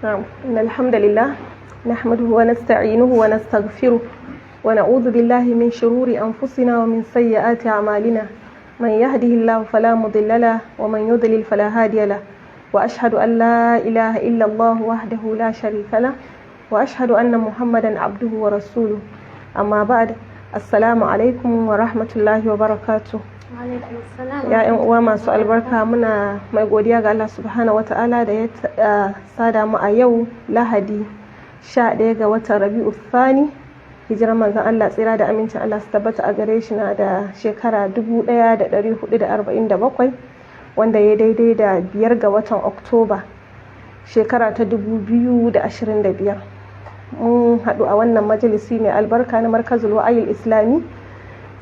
نعم، إن الحمد لله نحمده ونستعينه ونستغفره ونعوذ بالله من شرور أنفسنا ومن سيئات أعمالنا. من يهده الله فلا مضل له ومن يضلل فلا هادي له، وأشهد أن لا إله إلا الله وحده لا شريك له، وأشهد أن محمدا عبده ورسوله. أما بعد، السلام عليكم ورحمة الله وبركاته. Ya 'yan uwa masu albarka, muna mai godiya ga Allah Subhanahu wata'ala da ya sada mu a yau Lahadi, 11 ga watan Rabi'u Thani, hijirar manzon Allah tsira da amincin Allah su tabbata a gare shi na da shekara 1447, wanda ya daidai da 5 ga watan Oktoba, shekara ta 2025. Mun haɗu a wannan majalisi mai albarka na Markazul Wa'ayil Islami,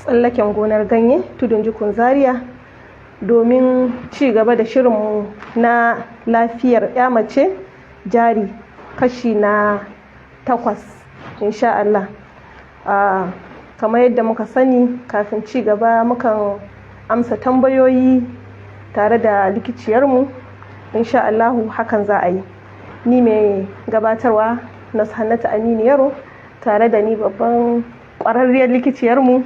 tsallaken gonar ganye, Tudun Jikun, Zaria, domin ci gaba da shirinmu na Lafiyar 'Ya Mace Jari, kashi na 8, insha Allah. Kamar yadda muka sani, kafin ci gaba mukan amsa tambayoyi tare da likiciyarmu. Insha Allahu hakan za a yi. Ni mai gabatarwa na Hannatu Aminu Yaro, tare da ni babban ƙwararriyar likiciyarmu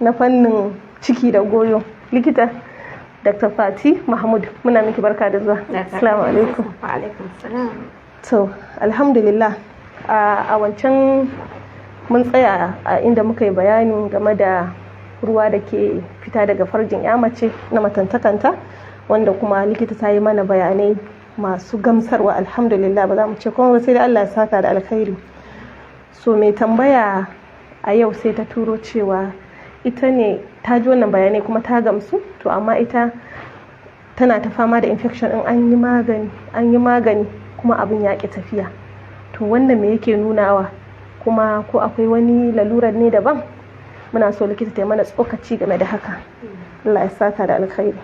na fannin ciki da goyo, likita Dr. Fati Mahmud. Muna miki barka da zuwa. Assalamu alaikum. Wa alaikum salam. To, alhamdulillah, a wancan mun tsaya a inda muka yi bayani game da ruwa da ke fita daga farjin 'ya mace na matantakanta, wanda kuma likita ta yi mana bayanai masu gamsarwa. Alhamdulillah, ba za mu ce kuma sai da Allah ya saka da alkhairi. So mai tambaya a yau sai ta turo cewa ita ne ta ji wannan bayanai kuma ta gamsu, to amma ita tana ta fama da infection in an yi magani, an yi magani, kuma abin ya ƙi tafiya. To wannan me yake nunawa? Kuma ko akwai wani lalurar ne daban? Muna so likita ta yi mana tsokaci game da haka. Allah ya saka da alkhairi.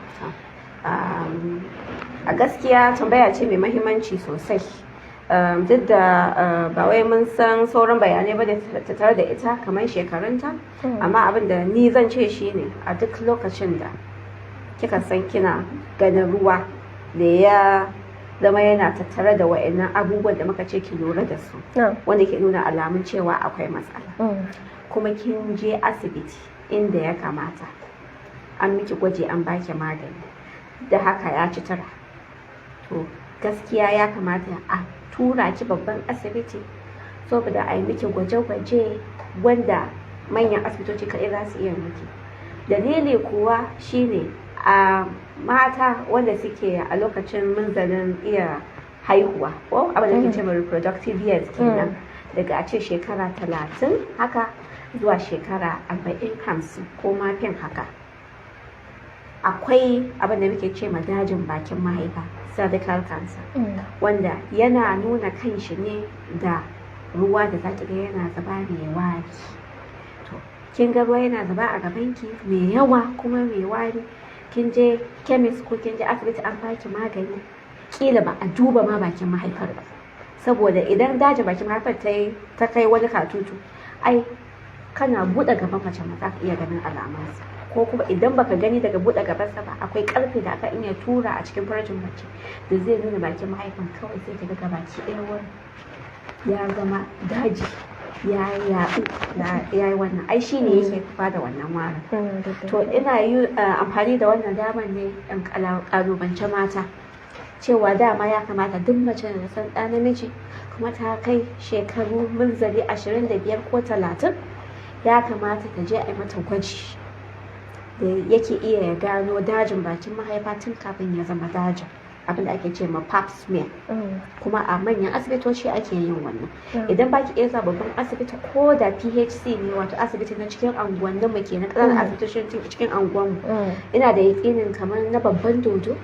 A gaskiya tambaya ce mai mahimmanci sosai, duk da ba wai mun san sauran bayanai ba da tattare da ita kamar shekarunta, amma abin da ni zan ce shine, a duk lokacin da kika san kina ganin ruwa da ya zama yana tattare da wa'annan abubuwan da muka ce ki lura da su, wanda ke nuna alamun cewa akwai matsala, kuma kin je asibiti inda ya kamata, an miki gwaji, an baki magani, da haka ya ci tura, to gaskiya ya kamata a tura ki babban asibiti saboda a yi miki gwaje-gwaje wanda manyan asibitoci kaɗai za su iya miki. Dalili kuwa shine, a mata wanda suke a lokacin munzalin iya haihuwa, ko abin da ke ce reproductive years kenan, daga a ce shekara 30 haka zuwa shekara 40, 50 ko ma fin haka, akwai abin da muke ce ma dajin bakin mahaifa, cervical cancer, wanda yana nuna kanshi ne da ruwa da zaki ga yana zuba mai wari. To kin ga ruwa yana zuba a gabanki mai yawa kuma mai wari, kin je chemist ko kin je asibiti an baki magani, kila ba a duba ma bakin mahaifar ba, saboda idan dajin bakin mahaifar ta yi ta kai wani katutu, ai kana buɗe gaban mace ma za ka iya ganin alamansa, ko kuma idan baka gani daga buɗe gabansa ba, akwai ƙarfe da aka iya tura a cikin farjin mace da zai nuna bakin mahaifan. Kawai sai ki ga baki ɗaya wurin ya zama daji, ya yaɗu, ya yi wannan, ai shi ne yake ba da wannan warin. To ina yi amfani da wannan damar ne in ƙalubalance mata cewa dama ya kamata duk mace da san ɗa namiji kuma ta kai shekaru munzali 25 ko 30, ya kamata ta je a yi mata gwaji da yake iya ya gano dajin bakin mahaifa tun kafin ya zama dajin, abin da ake ce ma Pap smear. Kuma a manyan asibitoci ake yin wannan. Idan baki iya zuwa babban asibiti, ko da PHC ne, wato asibiti na cikin anguwannin mu kenan, ƙananan asibitocin cikin anguwan mu, ina da yaƙinin kamar na Babban Dodo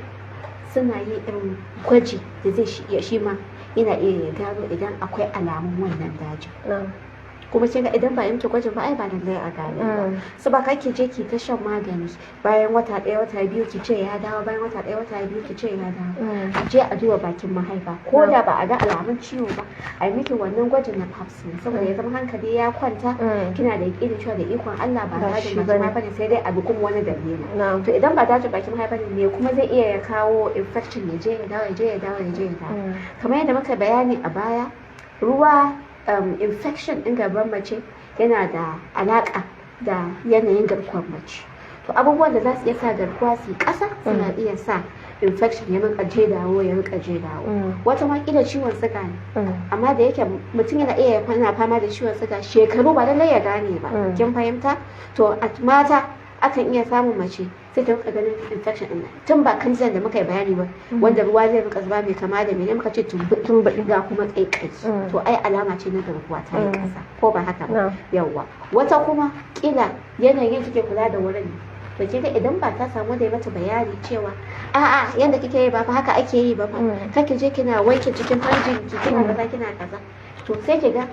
suna yin irin gwaji da zai shi iya shi ma yana iya ya gano idan akwai alamun wannan dajin. Kuma kin ga idan ba yi miki gwajin ba, ai ba lallai a gane ba. So ba ki je ki ta shan magani, bayan wata ɗaya, wata biyu ki ce ya dawo, bayan wata ɗaya, wata biyu ki ce ya dawo. A je a duba bakin mahaifa, ko da ba a ga alamun ciwo ba, a yi miki wannan gwajin na pap smear, saboda ya zama hankali ya kwanta, kina da yakinin cewa da ikon Allah ba dajin bakin mahaifa ne, sai dai a bi kuma wani dalili. To idan ba dajin bakin mahaifa ne, me kuma zai iya ya kawo infection ya je ya dawo, ya je ya dawo, ya je ya dawo? Kamar yadda muka bayani a baya, ruwa, infection ɗin gaban mace yana da alaƙa da yanayin garkuwar mace. To abubuwan da za su iya sa garkuwa su yi ƙasa suna iya sa infection ya rika je dawo, ya rika je dawo. Wata ma kila ciwon suga ne, amma da yake mutum yana iya yana fama da ciwon suga shekaru, ba lallai ya gane ba. Kin fahimta? To a mata akan iya samun mace sai ta rika ganin infection din, tun ba kanzan da muka yi bayani ba, wanda ruwa zai rika zuba mai kama da mene muka ce, tumbuɗi, ga kuma kaikai. To ai alama ce na garkuwa ta yi ƙasa, ko ba haka ba? Yawwa. Wata kuma kila yanayin kike kula da wurin. To kin ga idan ba ta samu da mata bayani cewa a'a, yanda kike yi ba fa haka ake yi ba fa, kake je kina wanke cikin farjin ki, kina kaza, kina kaza, to sai ki ga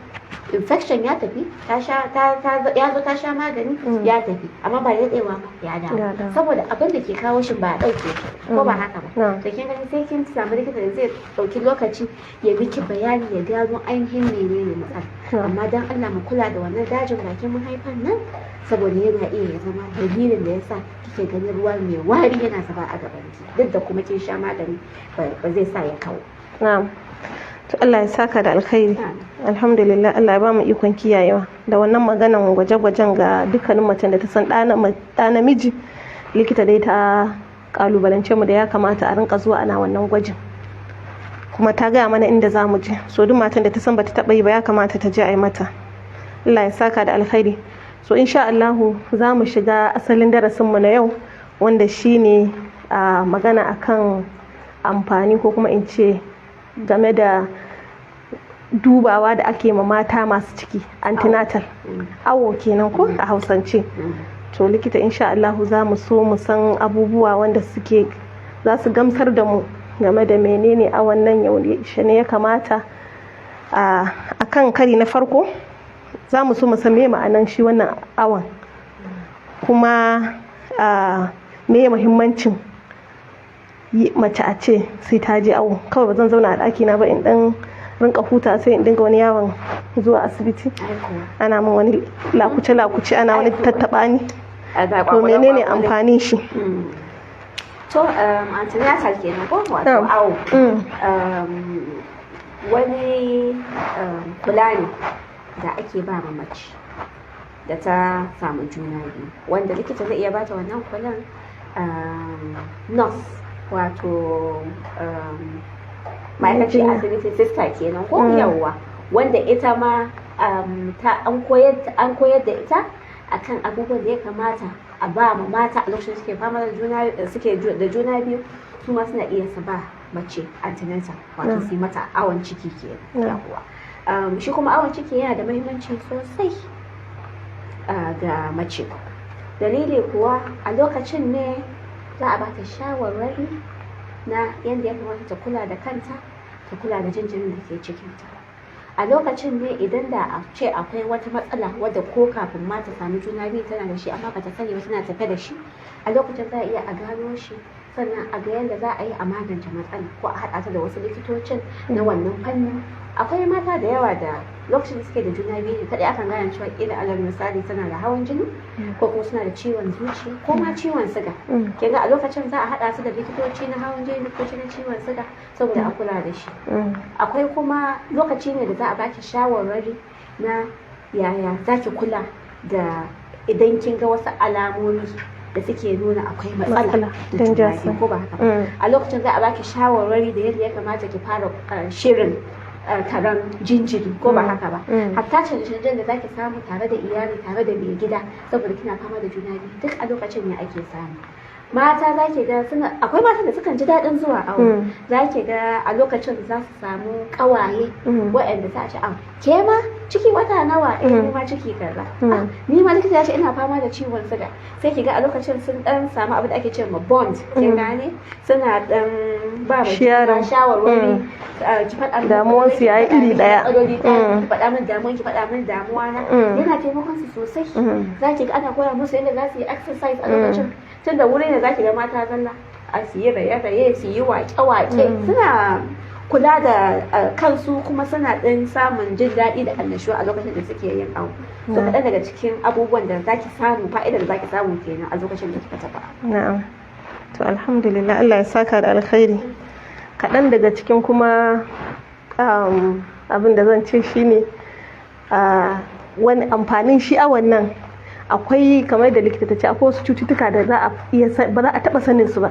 infection ya tafi, ta sha ta ya zo ta sha magani ya tafi, amma ba da daɗewa ba ya dawo, saboda abin da ke kawo shi ba a ɗauke, ko ba haka ba? To kin gani, sai kin samu likita da zai ɗauki lokaci ya miki bayani, ya gano ainihin menene matsala. Amma dan Allah mu kula da wannan dajin bakin mahaifan nan, saboda yana iya ya zama dalilin da yasa kike ganin ruwa mai wari yana zuba a gaban ki, duk da kuma kin sha magani ba zai sa ya kawo. Na'am. To Allah ya saka da alkhairi. Alhamdulillah, Allah ya ba mu ikon kiyayewa da wannan maganan gwaje-gwajen ga dukkanin macen da ta san ɗa namiji. Likita dai ta kalubalance mu da ya kamata a rinka zuwa ana wannan gwajin, kuma ta gaya mana inda za mu je. So duk matan da ta san bata taɓa yi ba, ya kamata ta je a yi mata. Allah ya saka da alkhairi. So insha Allahu za mu shiga asalin darasinmu na yau, wanda shine a magana akan amfani, ko kuma in ce game da dubawa da ake ma mata masu ciki, antenatal, awo kenan ko a Hausance. To likita, insha Allahu za mu so mu san abubuwa wanda suke za su gamsar da mu game da menene awon nan, yaushe ne ya kamata. A kan kari na farko, za mu so mu san me ma'anan shi wannan awon, kuma me muhimmancin mace a ce sai ta je awo. Kawai ba zan zauna a ɗakina ba in ɗan rinka huta, sai in dinga wani yawon zuwa asibiti, ana min wani lakuce-lakuce, ana wani tattaɓa ni. To menene amfanin shi? To antenatal kenan ko, wato awo, wani kula ne da ake ba ma mace da ta samu juna biyu, wanda likita zai iya bata wannan kulan, nurse, wato ma'aikacin asibiti, sister kenan ko, yawwa, wanda ita ma an koyar da ita akan abubuwan da ya kamata a ba ma mata a lokacin suke fama da juna, suke da juna biyu. Su ma suna iya su ba mace antenatal, wato su yi mata awon ciki kenan. Yawwa. Shi kuma awon ciki yana da muhimmanci sosai ga mace. Dalili kuwa, a lokacin ne za a bata shawarwari na yadda ya kamata ta kula da kanta, ta kula da jinjirin da ke cikinta. A lokacin ne idan da a ce akwai wata matsala wadda ko kafin ma ta sami juna biyu tana da shi amma bata sani ba, tana tafe da shi, a lokacin za a iya a gano shi, sannan a ga yadda za a yi a magance matsala, ko a haɗa ta da wasu likitocin na wannan fannin. Akwai mata da yawa da lokacin da suke da juna biyu ne kaɗai akan gane cewa ƙila, alal misali, tana da hawan jini, ko kuma suna da ciwon zuciya, ko ma ciwon siga. Kin ga a lokacin za a haɗa su da likitoci na hawan jini, likitoci na ciwon siga, saboda a kula da shi. Akwai kuma lokaci ne da za a baki shawarwari na yaya za ki kula da idan kin ga wasu alamomi da suke nuna akwai matsala da juna biyu, ko ba haka ba? A lokacin za a baki shawarwari da yadda ya kamata ki fara shirin taron jinjiri, ko ba haka ba? Hatta canje-canjen da zaki samu tare da iyali, tare da mai gida, saboda kina fama da juna biyu, duk a lokacin ne ake samu. Mata za ki ga suna, akwai matan da sukan ji daɗin zuwa awo. Za ki ga a lokacin za su samu ƙawaye waɗanda za a ce, "Au, ke ma ciki wata nawa?" "Eh, ni ma ciki kaza." "Ni ma likita ya ce ina fama da ciwon suga." Sai ki ga a lokacin sun dan samu abu da ake ce ma bond, kin gane, suna dan ba ma juna shawarwari. Ki faɗa min Damuwan su yayi iri ɗaya. Matsaloli ɗaya, ki faɗa min damuwan ki, faɗa min damuwa na. Yana taimakon su sosai. Za ki ga ana koya musu yadda za su yi exercise a lokacin, tunda wuri ne za ki ga mata zalla, a su yi raye-raye, su yi waƙe-waƙe, suna kula da kansu, kuma suna ɗin samun jin daɗi da annashuwa a lokacin da suke yin awo. So kaɗan daga cikin abubuwan da zaki samu, fa'idar da zaki samu kenan a lokacin da kika tafi. Na'am. To alhamdulillah, Allah ya saka da alkhairi. Kaɗan daga cikin kuma abin da zan ce shine wani amfanin shi awon nan, akwai kamar da likita ta ce, akwai wasu cututtuka da za a iya ba za a taɓa sanin su ba,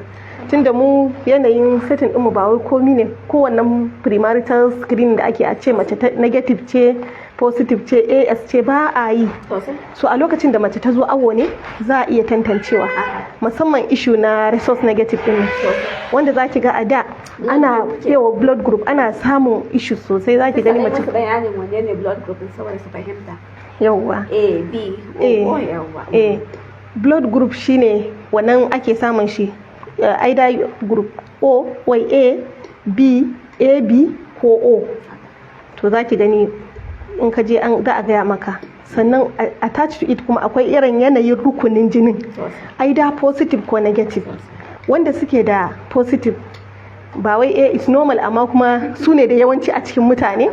tunda mu yanayin setting ɗinmu ba wai komi ne kowannen premarital screening da ake a ce mace ta negative ce, positive ce, AS ce, ba a yi. So a lokacin da mace ta zo awo ne za a iya tantancewa, musamman issue na rhesus negative din, wanda za ki ga a da ana yawa blood group, ana samun issue sosai. Za ki gani mace Musu bayanin wanne ne blood group saboda su fahimta. Yawwa. A, B, O. A. O, yawwa. A blood group shine wannan ake samun shi either group O wai A, B, AB ko O. To za ki gani in ka je an za a gaya maka. Sannan attached to it kuma akwai irin yanayin rukunin jinin, either positive ko negative. Wanda suke da positive, ba wai A is normal, amma kuma su ne da yawanci a cikin mutane.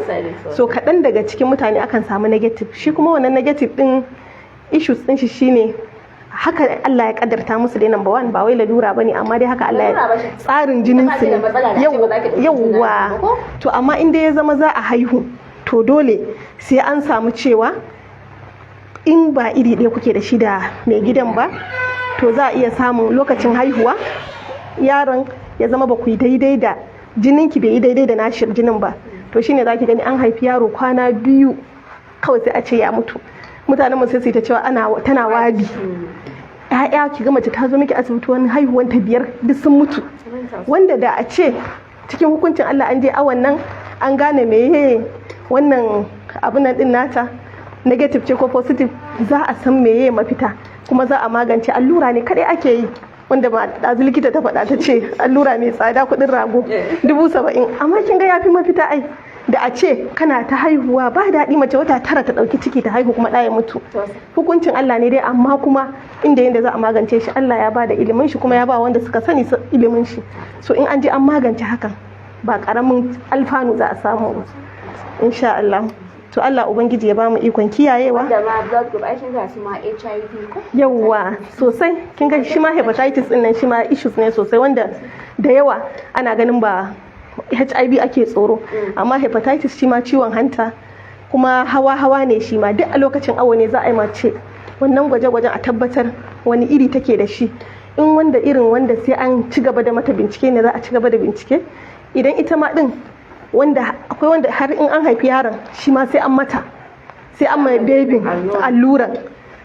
So kaɗan daga cikin mutane akan samu negative. Shi kuma wannan negative din, issues din shi shine haka Allah ya kaddarta musu dai, number one ba wai lalura bane, amma dai haka Allah ya tsarin jinin su ne. Yawwa. To amma inda ya zama za a haihu, to dole sai an samu cewa in ba iri ɗaya kuke da shi da mai gidan ba, to za a iya samun lokacin haihuwa yaron ya zama ba ku yi daidai da jininki, bai yi daidai da nashi jinin ba. To shine za ki gani an haifi yaro, kwana 2 kawai sai a ce ya mutu. Mutanen mu sai su yi ta cewa ana tana wabi ya'ya. Ki ga mace ta zo miki asibiti, wani haihuwan ta biyar duk sun mutu, wanda da a ce cikin hukuncin Allah an je awon nan an gane meye wannan abun nan din nata, negative ce ko positive, za a san meye mafita, kuma za a magance. Allura ne kadai ake yi, wanda ma ɗazu likita ta faɗa, ta ce allura mai tsada, kuɗin rago, 70,000. Amma kin ga yafi mafita ai da a ce kana ta haihuwa ba daɗi. Mace wata 9 ta ɗauki ciki ta haihu kuma ɗaya mutu. Hukuncin Allah ne dai, amma kuma inda yanda za a magance shi, Allah ya ba da ilimin shi, kuma ya ba wanda suka sani ilimin shi. So in an je an magance hakan, ba karamin alfanu za a samu ba, insha Allah. To Allah Ubangiji ya bamu ikon kiyayewa. Da ma blood group, ai kin ga su ma HIV ko? Yawwa, sosai. Kin ga shi ma hepatitis din nan, shi ma issues ne sosai, wanda da yawa ana ganin ba HIV ake tsoro, amma hepatitis shi ma ciwon hanta kuma hawa hawa ne. Shi ma duk a lokacin awo ne za a yi mace wannan gwaje-gwajen a tabbatar wani iri take da shi. In wanda irin wanda sai an ci gaba da mata bincike ne, za a ci gaba da bincike. Idan ita ma din wanda akwai wanda har in an haifi yaron shi ma sai an mata, sai an mai babyn alluran,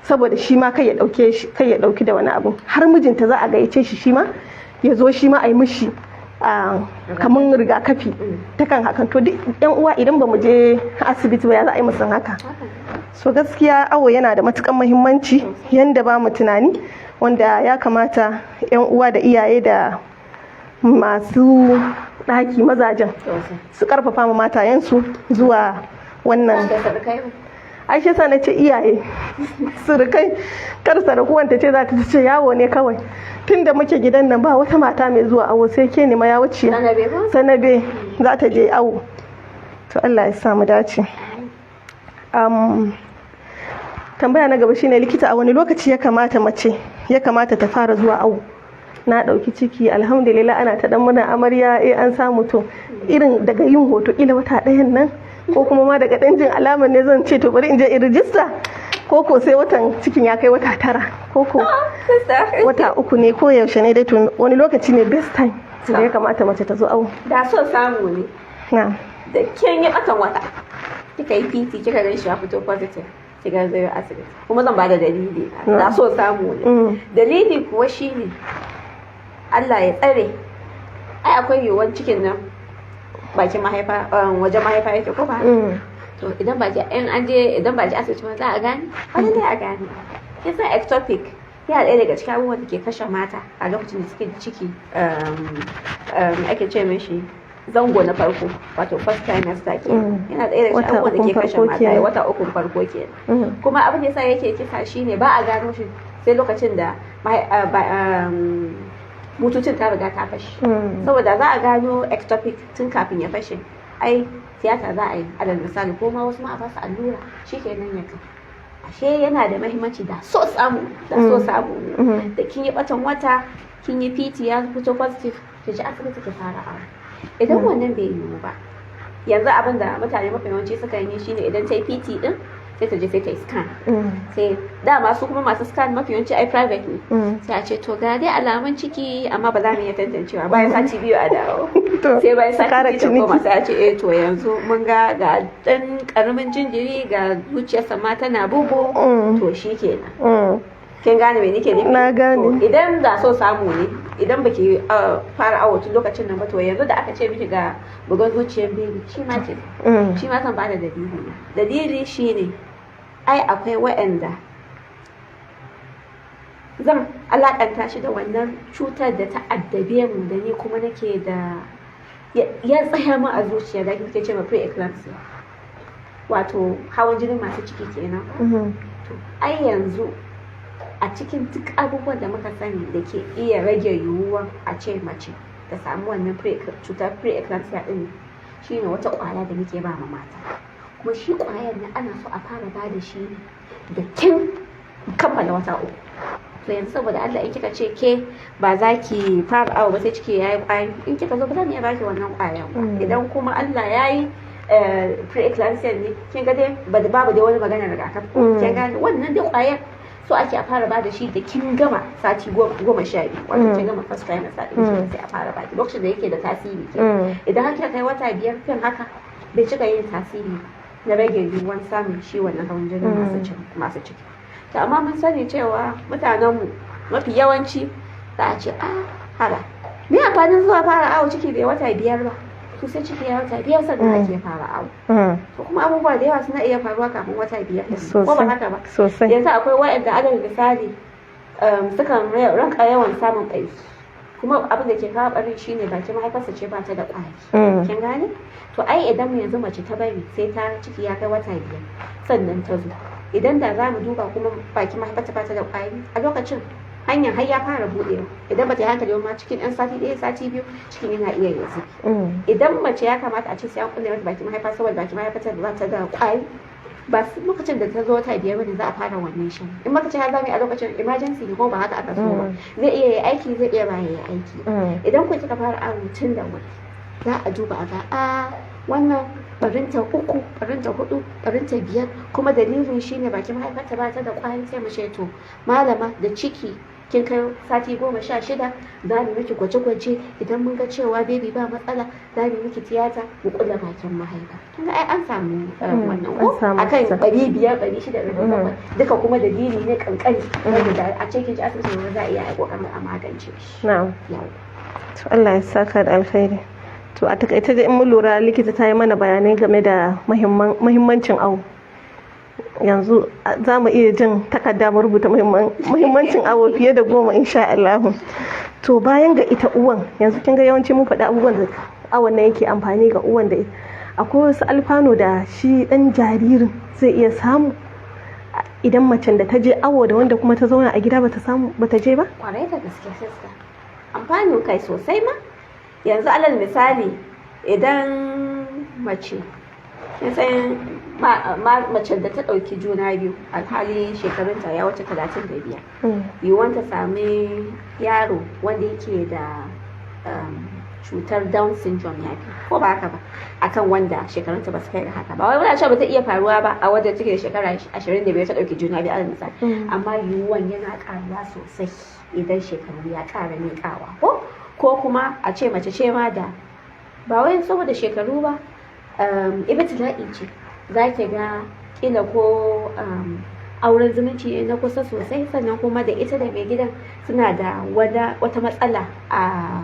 saboda shi ma kai ya dauke shi, kai ya dauki da wani abu. Har mijinta za a gayyace shi, shi ma ya zo, shi ma a yi mishi kamar rigakafi ta kan hakan. To duk yan uwa, idan ba mu je asibiti ba, ya za a yi musan haka? So gaskiya awo yana da matukan muhimmanci yanda ba mu tunani, wanda ya kamata yan uwa da iyaye da masu ɗaki, mazajen, su karfafa ma matayensu zuwa wannan. Aisha sa na ce iyaye, surukai, kar sarakuwan ta ce za ta ce yawo ne kawai, tun da muke gidan nan ba wata mata mai zuwa awo sai ke ne ma ya wuce sanabe za ta je awo. To Allah ya sa mu dace. Tambaya na gaba shine, likita, a wani lokaci ya kamata mace ya kamata ta fara zuwa awo? Na ɗauki ciki, alhamdulillah, ana ta dan muna amarya, eh, an samu. To irin daga yin hoto kila wata ɗayan nan, ko kuma ma daga ɗan jin alamar ne zan ce to bari in je in rijista, ko ko sai watan cikin ya kai wata 9, ko ko wata 3 ne, ko yaushe ne dai? To wani lokaci ne best time da ya kamata mace ta zo awo? Da so samu ne na da kin yi batan wata, kika yi PT, kika gan shi ya fito positive, kika zo asibiti. Kuma zan bada dalili. Da so samu ne, dalili kuwa shine Allah ya tsare, ai akwai yiwuwar cikin nan bakin mahaifa, wajen mahaifa yake, ko ba? To idan ba in an je, idan ba je asibiti ma, za a gane wani ne a gane. Kin san ectopic yana ɗaya daga cikin abubuwan da ke kashe mata a lokacin da suke ciki, ake ce mishi zango na farko, wato first trimester ke, yana ɗaya daga cikin abubuwan da ke kashe mata, wata ukun farko kenan. Kuma abin da yasa yake kisa shine ba a gano shi sai lokacin da bututun ta riga ta fashe. Saboda za a gano ectopic tun kafin ya fashe, ai tiyata za a yi alal misali, ko ma wasu ma a basu allura, shikenan ya kai. Ashe yana da mahimmanci, da so samu, da so samu, da kin yi batan wata, kin yi PT ya fito positive, ki je asibiti ki fara awo. Idan wannan bai yiwu ba, yanzu abin da mutane mafi yawanci suka yi shine idan ta yi PT din, sai ta je sai ta yi scan. Sai dama su kuma masu scan mafi yawanci ai private ne, sai a ce to ga dai alamun ciki, amma ba za mu iya tantancewa, bayan sati 2 a dawo. Sai bayan sati 2 ta koma, sai a ce eh to yanzu mun ga ga dan karamin jinjiri, ga zuciyarsa ma tana bugu, to shi kenan. Kin gane me nake nufi? Na gane. Idan da so samu ne, idan baki fara awo tun lokacin nan ba, to yanzu da aka ce miki ga bugan zuciyar baby, shi ma ce shi ma zan bada dalili na. Dalili shine ai akwai waɗanda zan alakanta shi da wannan cutar da ta addabe mu, da ni kuma nake da ya tsaya mu a zuciya, da kike ce ma pre-eclampsia, wato hawan jinin masu ciki kenan. To ai yanzu a cikin duk abubuwan da muka sani da ke iya rage yiwuwar a ce mace ta samu wannan cutar pre-eclampsia din, shine wata kwaya da muke ba ma mata. Kuma shi kwayar nan ana so a fara ba da shi da kin kammala wata 3. To yanzu saboda Allah, in kika ce ke ba za ki fara awo ba sai ciki yayi kwari, in kika zo ba za mu iya baki wannan kwayan ba. Idan kuma Allah yayi pre-eclampsia ne, kin ga dai babu dai wani magana rigakafi. Kin gane, wannan dai kwayar so ake a fara bada shi da kin gama sati 12, wato kin gama first trimester din, sai a fara baki lokacin da yake da tasiri ke. Idan har kika kai wata 5 fin haka, bai cika yin tasiri na rage yiwuwan samun shi wannan hawan jinin masu ciki. To amma mun sani cewa mutanenmu mafi yawanci za a ce a haba, me amfanin zuwa fara awo ciki bai wata 5 ba? To sai ciki ya wata 5 sannan ake fara awo. To kuma abubuwa da yawa suna iya faruwa kafin wata 5 ɗin, ko ba haka ba? Sosai. Yanzu akwai waɗanda alal misali sukan ranka yawan samun ɓari, kuma abin da ke kawo ɓarin shine bakin mahaifarsa ce ba ta da ƙwari. Kin gane? To ai idan mu yanzu mace ta bari sai ta ciki ya kai wata 5 sannan ta zo, idan da za mu duba kuma bakin mahaifarta ba ta da ƙwari, a lokacin hanyar har ya fara buɗewa. Idan ba ta yi hankali ba ma, cikin ɗan sati 1, sati 2, cikin yana iya ya zubi. Idan mace ya kamata a ce sai an kulle mata bakin mahaifa saboda bakin mahaifarta ba ta da ƙwari, ba lokacin da ta zo wata 5 bane za a fara wannan shan. In maka ce har za mu yi a lokacin, emergency ne, ko ba haka aka so ba. Zai iya yi aiki, zai iya ba ya yi aiki. Idan ku kika fara awo tun da wuri, za a duba a ga a wannan barinta 3, barinta 4, barinta 5, kuma dalilin shine bakin mahaifarta ba ta da ƙwari, sai mu ce to malama, da ciki kin kai sati 16, za mu miki gwaje-gwaje. Idan mun ga cewa baby ba matsala, za mu miki tiyata mu kula bakin mahaifa. Kin ga ai an samu wannan ko akan 500, 600, 700 duka, kuma dalili ne kankani wanda da a ce kin ji asibiti za a iya kokarin a magance shi. Na'am. To Allah ya saka da alkhairi. To a takaice dai, in mun lura, likita ta yi mana bayanai game da muhimmancin awo. Yanzu za mu iya jin takarda mu rubuta muhimmancin awo fiye da 10, insha Allah. To bayan ga ita uwan, yanzu kin ga yawanci mun faɗi abubuwan da awon nan yake amfani ga uwan, da akwai wasu alfano da shi ɗan jaririn zai iya samu idan macen da ta je awo da wanda kuma ta zauna a gida bata samu bata je ba? Kwarai da gaske sister, amfanin kai sosai ma. Yanzu alal misali, idan mace, kin san macen da ta ɗauki juna biyu alhali shekarunta ya wuce 35, yiwuwan ta sami yaro wanda yake da cutar Down syndrome ya fi, ko ba haka ba, akan wanda shekarunta ba su kai ga haka ba. Wai muna cewa ba ta iya faruwa ba a wadda take da shekara 25 ta ɗauki juna biyu alal misali, amma yiwuwan yana ƙaruwa sosai idan shekaru ya ƙara miƙawa. Ko kuma a ce mace ce ma da ba wai saboda shekaru ba, ibtila'i ce, za ki ga kila ko auren zumunci ne na kusa sosai, sannan kuma da ita da mai gidan suna da wata matsala a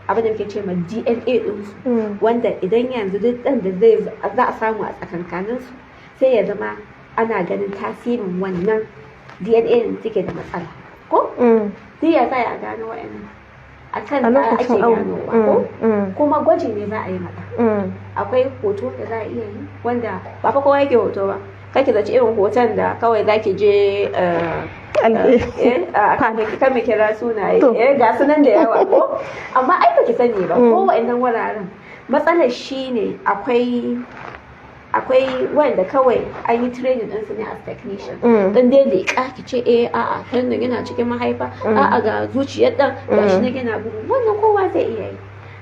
abin da muke ce ma DNA ɗinsu, wanda idan yanzu duk ɗan da zai za a samu a tsakankaninsu, sai ya zama ana ganin tasirin wannan DNA ɗin take da matsala. Ko duk ya za a gano wa'annan? A kan A ɗa lokacin ake awo. ganowa ko? Kuma gwaji ne za a yi mata. Akwai hoto da za a iya yi, wanda ba fa kowa yake hoto ba. Kake zaci irin hoton da kawai zaki je kan mu kira sunaye. To. Ga sunan da yawa ko, amma ai baki sani ba ko wa'annan wuraren. Matsalar shine akwai wanda kawai an yi training ɗinsu ne as technician, dan dai leƙa ki ce eh, a'a, ɗan nan yana cikin mahaifa, a'a, ga zuciyar ɗan, ga shi nan yana bugu. Wannan kowa zai iya yi.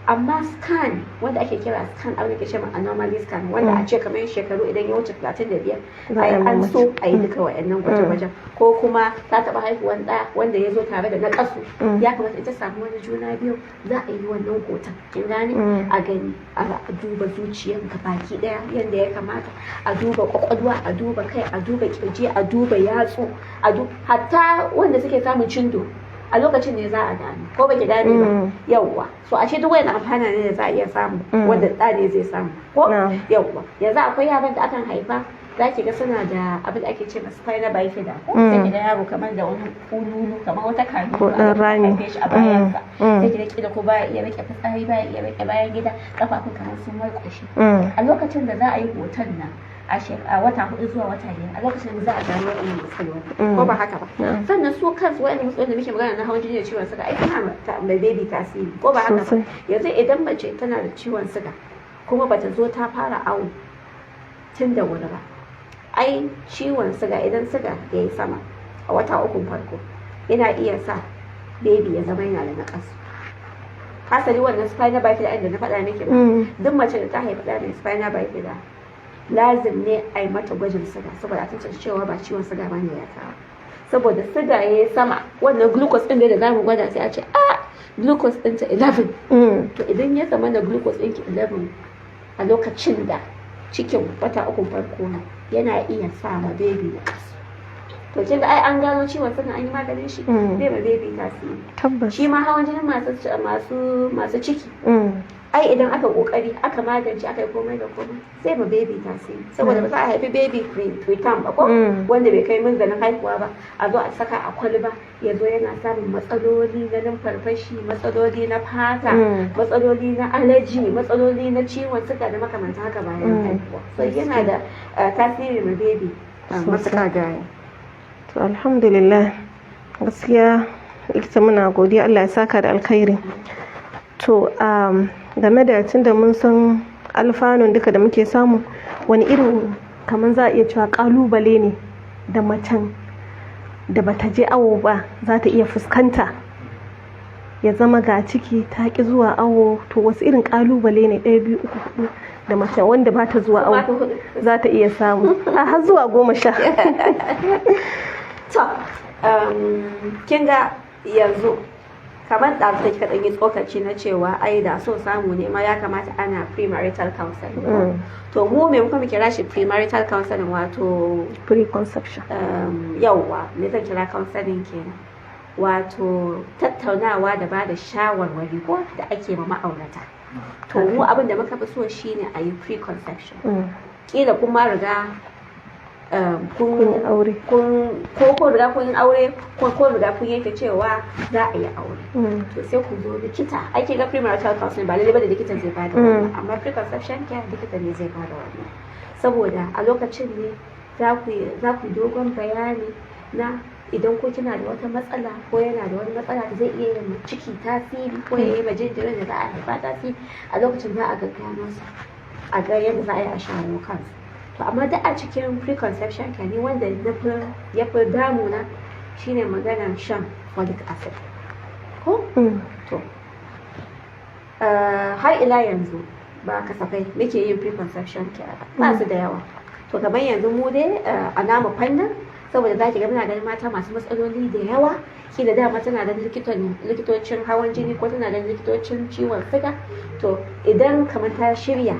Amma scan wanda ake kira scan, abin da ke ce ma anomaly scan, wanda a ce kamar shekaru idan ya wuce 35, Za a ai yi an mace. so a yi duka wa'annan gwaje-gwajen, ko kuma ta taɓa haihuwan ɗa wanda ya zo tare da naƙasu, ya kamata ita samu wani juna biyu za a yi wannan hoton, kin gane? A gani, a duba zuciyar baki ɗaya yadda ya kamata, a duba kwakwalwa, a duba kai, a duba kirji, a duba yatsu, a hatta wanda suke samun cindo a lokacin ne za a gano, ko baki gane ba? Yawwa, so ashe duk wani amfana ne da za a iya samu, wanda ɗa ne zai samu ko? Yawwa, yanzu akwai yaran da akan haifa, za ki ga suna da abin da ake ce ma spina bifida ko? Sai ki ga yaro kamar da wani kululu, kamar wata kanu Ko ɗan rami. haife shi a bayansa. Sai ki ga kila ko baya iya rike fitsari, baya iya rike bayan gida, kafafun kamar sun warkwashe. A lokacin da za a yi hoton nan a wata 4 zuwa wata 5, a lokacin da za a gano waɗannan matsaloli, ko ba haka ba? Sannan su kansu waɗannan matsaloli da muke magana na hawan jini da ciwon suga, ai suna mai baby tasiri, ko ba haka ba? Sosai. Yanzu idan mace tana da ciwon suga kuma bata zo ta fara awo tun da wuri ba, ai ciwon suga, idan suga ya yi sama a wata ukun farko, yana iya sa baby ya zama yana da naƙasu. Hasali wannan spina bifida ɗin da na faɗa miki ba, duk mace da ta haifi ɗa mai spina bifida, lazim ne a yi mata gwajin suga, saboda a tantance cewa ba ciwon suga ba ne ya kawo. Saboda suga ya yi sama, wannan glucose ɗin da za mu gwada, sai a ce a glucose ɗinta 11. To idan ya zama na glucose ɗinki 11 a lokacin da cikin wata uku farko ne, yana iya sa ma baby na kasu. To kin ga ai an gano ciwon suga, an yi maganin shi, zai ma baby tasiri. Shi ma hawan jinin masu ciki, ai idan aka kokari aka magance, aka yi komai da komai, zai ma baby tasiri, saboda ba za a haifi baby preterm ba ko, wanda bai kai munzalin haihuwa ba, a zo a saka a kwalba, ya zo yana samun matsaloli na numfarfashi, matsaloli na fata, matsaloli na allergy, matsaloli na ciwon suga da makamantan haka bayan haihuwa. So yana da tasiri ma baby matuƙa gaya. To, alhamdulillah, gaskiya likita muna godiya, Allah ya saka da alkhairi. To, game da tunda mun san alfanun duka da muke samu, wani irin kamar za a iya cewa kalubale ne da macen da bata je awo ba za ta iya fuskanta, ya zama ga ciki ta ki zuwa awo? To wasu irin kalubale ne, ɗaya, biyu, uku, hudu, da mace wanda ba ta zuwa awo za ta iya samu, a har zuwa 10? To, kin ga yanzu kamar ɗazu da kika ɗan yi tsokaci na cewa ai da so samu ne ma ya kamata ana premarital counseling. To mu maimakon mu kira shi premarital counseling, wato preconception. Yauwa, me zan kira counseling kenan, wato tattaunawa da ba da shawarwari ko da ake ma ma'aurata. To mu abin da muka fi so shine a yi preconception. Kila kuma riga kun yi aure. Kun ko riga kun yi aure, ko riga kun yanke cewa za a yi aure, to sai ku zo likita. Ake ga premarital counseling ba lalle ba da likitan zai bada wannan, amma preconception care likita ne zai bada wannan, saboda a lokacin ne za ku yi dogon bayani na idan ko kina da wata matsala ko yana da wani matsala da zai iya yin ciki tasiri, ko ya yi ma jinjirin da za a haifa tasiri. A lokacin za a gaggano su, a ga yadda za a yi a shawo kansu. To amma duk a cikin preconception care ne wanda na fi ya fi damuna shine maganar shan folic acid ko? To, har ila yanzu ba kasafai muke yin preconception care ba, ba su da yawa. To kamar yanzu mu dai a namu fannin, saboda za ki ga muna ganin mata masu matsaloli da yawa, kila dama tana da likitocin hawan jini ko tana da likitocin ciwon suga. To idan kamar ta shirya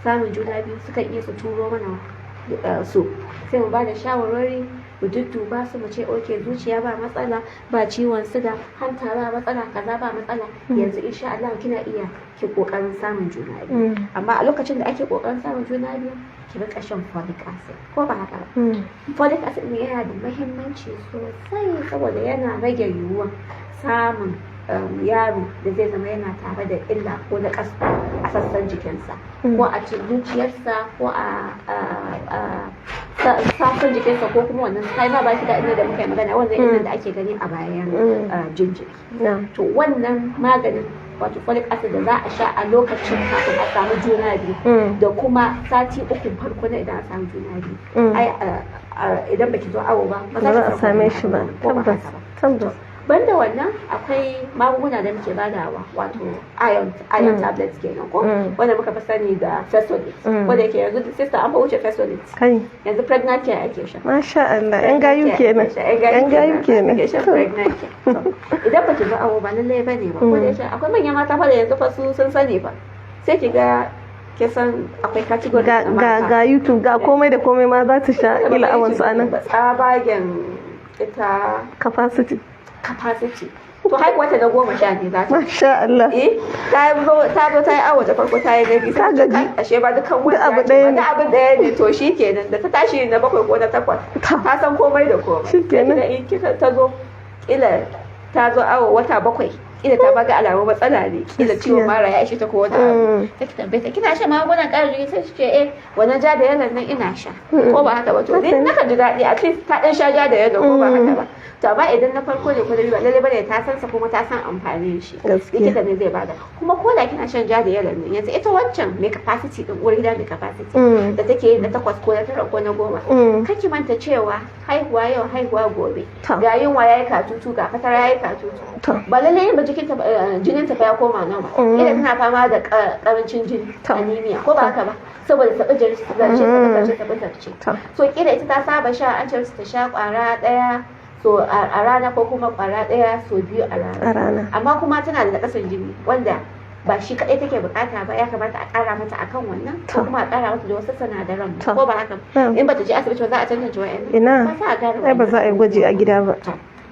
samun juna biyu, sukan iya su turo mana su, sai mu ba da shawarwari, mu dudduba su, mu ce okay, zuciya ba matsala, ba ciwon suga, hanta ba matsala, kaza ba matsala, yanzu insha Allah kina iya ki kokarin samun juna biyu. Amma a lokacin da ake kokarin samun juna biyu, ki rika shan folic acid, ko ba haka ba? Folic acid ne yana da muhimmanci sosai, saboda yana rage yiwuwar samun yaro da zai zama yana tare da illa ko na ƙasa a sassan jikinsa, ko a zuciyarsa, ko a sassan jikinsa, ko kuma wannan spina bifida inda da muka yi magana, wannan illan da ake gani a bayan jinjiri. To wannan maganin, wato folic acid, da za a sha a lokacin kafin a samu juna biyu da kuma sati 3 farko na idan a samu juna biyu, ai idan baki zo awo ba, ba za a same shi ba. Tabbas, tabbas. Banda wannan, akwai magunguna da muke badawa, wato iron tablets kenan, ko wanda muka fi sani da Fersolate, wanda yake yanzu, sister, an fa wuce Fersolate. Kai. Yanzu Pregnacare ake sha. Masha Allah, yan gayu kenan, yan gayu kenan. Ake sha Pregnacare. Idan baki zo awo ba, lallai bane ba. Ko da yake akwai manyan mata fa da yanzu fa su sun sani fa, sai ki ga kisan akwai category. Ga YouTube, ga komai da komai ma za ta sha ila awon su anan. Tsabagen ita capacity. Capacity. To haihuwa ta na 10 ne za ta. Masha Allah. Eh, ta zo ta yi awo da farko, ta yi na biyu. Ta gaji. Ashe ba dukan wani abu ɗaya ne. Abu ɗaya ne. To shikenan, da ta tashi na bakwai ko na takwas, ta san komai da komai. Shikenan. In kika ta zo, kila ta zo awo wata 7, kila ta baga alamun matsala ne, kila ciwon mara ya ishe ta ko wani abu, ta ki tambaye ta, "Kina shan magungunan ƙarin jini?" Sai ce, "Eh, wannan ja da yalan nan ina sha," ko ba haka ba? To ni nakan ji daɗi, at least ta ɗan sha ja da yalo, ko ba haka ba? To amma idan na farko ne ko na biyu, ba lallai bane ta san sa kuma ta san amfanin shi. Likita ne zai bada. Kuma ko da kina shan ja da yalan nan, yanzu ita wancan mai capacity din, uwar gida mai capacity da take yin na takwas ko na tara ko na 10, kake manta cewa haihuwa yau, haihuwa gobe, ga yunwa yayi katutu, ga fatara yayi katutu, ba lallai ba jikinta jinin ta ya koma normal. Idan tana fama da karancin jini, anemia, ko ba haka ba? Saboda taɓa zarce, taɓa zarce, taɓa zarce. So kila ita ta saba sha, an ce ta sha kwara ɗaya so a rana ko kuma kwara ɗaya so biyu a rana, amma kuma tana da kasan jini wanda ba shi kaɗai take bukata ba, ya kamata a ƙara mata akan wannan ko kuma a ƙara mata da wasu sinadaran, ko ba haka? In bata je asibiti ba, za a tantance wa'annan? Ina. Ba za a gane. Ai ba za a yi gwaji a gida ba.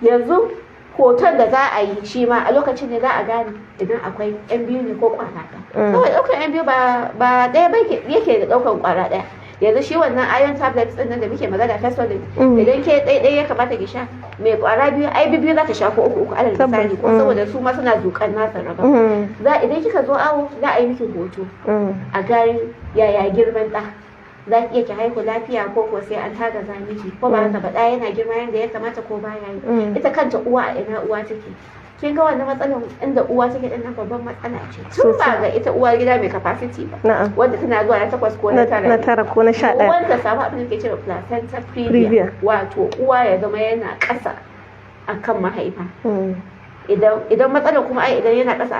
Yanzu hoton da za a yi shi ma a lokacin ne za a gane idan akwai yan biyu ne ko kwara ɗaya. Saboda ɗaukar yan biyu ba ɗaya ba yake da ɗaukar kwara ɗaya. Yanzu shi wannan iron tablets ɗin nan da muke magana, Fersolate, idan ke ɗaya ɗaya ya kamata ki sha, mai kwara biyu ai biyu za ta sha ko uku uku, alal misali, ko saboda su ma suna zuƙan nasa raba. Za idan kika zo awo, za a yi miki hoto a gani yaya girman ɗa, za ki iya ki haihu lafiya ko ko sai an tagaza miki, ko ba haka ba? Ɗa yana girma yadda ya kamata ko baya yi? Ita kanta uwa, a ina uwa take? Kin ga wannan matsalar inda uwa take din nan babban matsala ce, tun ba ga ita uwa gida mai capacity ba, wanda tana zuwa na takwas ko na tara. Na tara ko na 11. Wanda samu abin da ke cewa placenta previa, wato uwa ya zama yana ƙasa akan mahaifa. Idan matsalar kuma ai idan yana ƙasa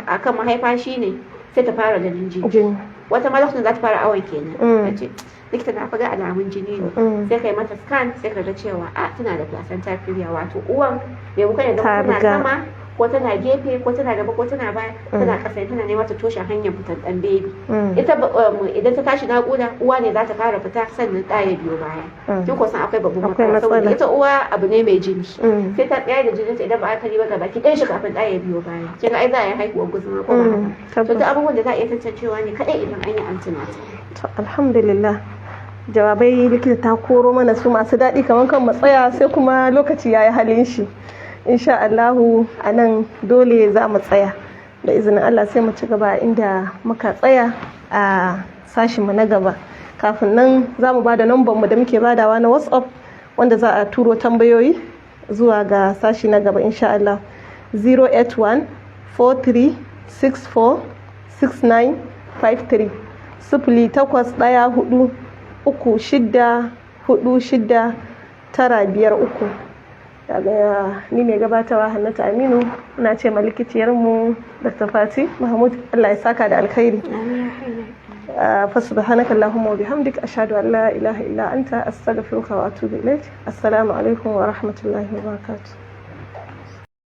akan mahaifa, shine sai ta fara ganin jini. Wata ma lokacin za ta fara awon kenan ta ce, "Likita, na faga alamun jini ne." Sai kai mata scan, sai ka ga cewa a tana da placenta previa, wato uwan maimakon ya zama tana sama ko tana gefe ko tana gaba ko tana baya, tana ƙasa, tana neman ta toshe hanyar fitan ɗan baby. Ita idan ta tashi naƙuda, uwa ne za ta fara fita sannan ɗa ya biyo baya. Kin ko san akwai babban matsala, saboda ita uwa abu ne mai jini, sai ta tsaya da jinin ta, idan ba aka ba gaba ki ɗan shi kafin ɗa ya biyo baya. Kin ga ai za a yi haihuwar guzuma, ko ba haka? To duk abubuwan da za a iya tantancewa ne kaɗai idan an yi antenatal. To alhamdulillah, jawabai likita ta koro mana su masu daɗi, kamar kan mu tsaya, sai kuma lokaci ya yi halin shi. Insha Allahu a nan dole za mu tsaya. Da izinin Allah sai mu ci gaba inda muka tsaya a sashinmu na gaba. Kafin nan za mu ba da nambar mu da muke badawa na WhatsApp, wanda za a turo tambayoyi zuwa ga sashi na gaba insha Allah: 081 43 64 6953, 08143646953. Daga ni mai gabatarwa, Hannatu Aminu, ina ce malikiciyarmu Dr. Fati Mahmud, Allah ya saka da alkhairi. فسبحانك اللهم وبحمدك، أشهد أن لا إله إلا أنت، أستغفرك وأتوب إليك. السلام عليكم ورحمة الله وبركاته.